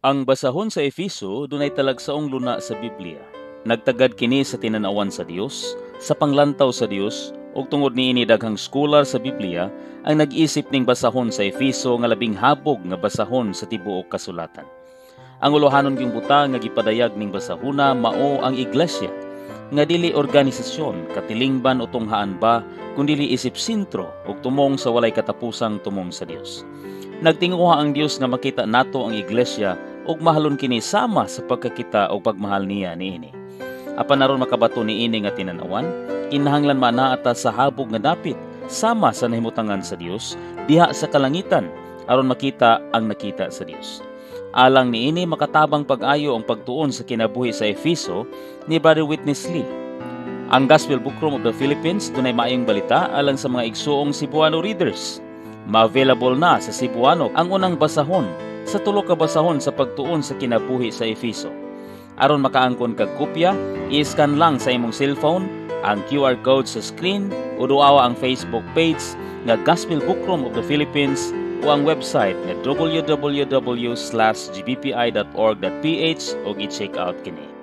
Ang basahon sa Efeso dunay talagsaong luna sa Biblia. Nagtagad kini sa tinanawan sa Dios, sa panglantaw sa Dios, ug tungod niini daghang scholar sa Biblia ang nag-isip ning basahon sa Efeso nga labing habog nga basahon sa tibuok kasulatan. Ang ulohanon gyung butang nga gipadayag ning basahona mao ang iglesia, nga dili organisasyon, katilingban o tunghaan ba, kundili isip sentro ug tumong sa walay katapusang tumong sa Dios. Nagtinguha ang Dios nga makita nato ang iglesia ug mahalon kini sama sa pagkakita o pagmahal niya niini. Apan aron makabato niini nga tinanawan, kinahanglan maanaa ta sa habog nga dapit sama sa nahimutangan sa Dios diha sa kalangitan aron makita ang nakita sa Dios. Alang niini, makatabang pag-ayo ang pagtuon sa kinabuhi sa Efeso ni Brother Witness Lee. Ang Gospel Bookroom of the Philippines dunay maayong balita alang sa mga igsuong Cebuano readers. Ma-available na sa Cebuano ang unang basahon sa tulo ka basahon sa pagtuon sa kinabuhi sa Efeso. Aron makaangkon kag kopya, i-scan lang sa imong cellphone ang QR code sa screen o duawa ang Facebook page nga Gospel Bookroom of the Philippines o ang website nga www/gbpi.org.ph o i-check out kini.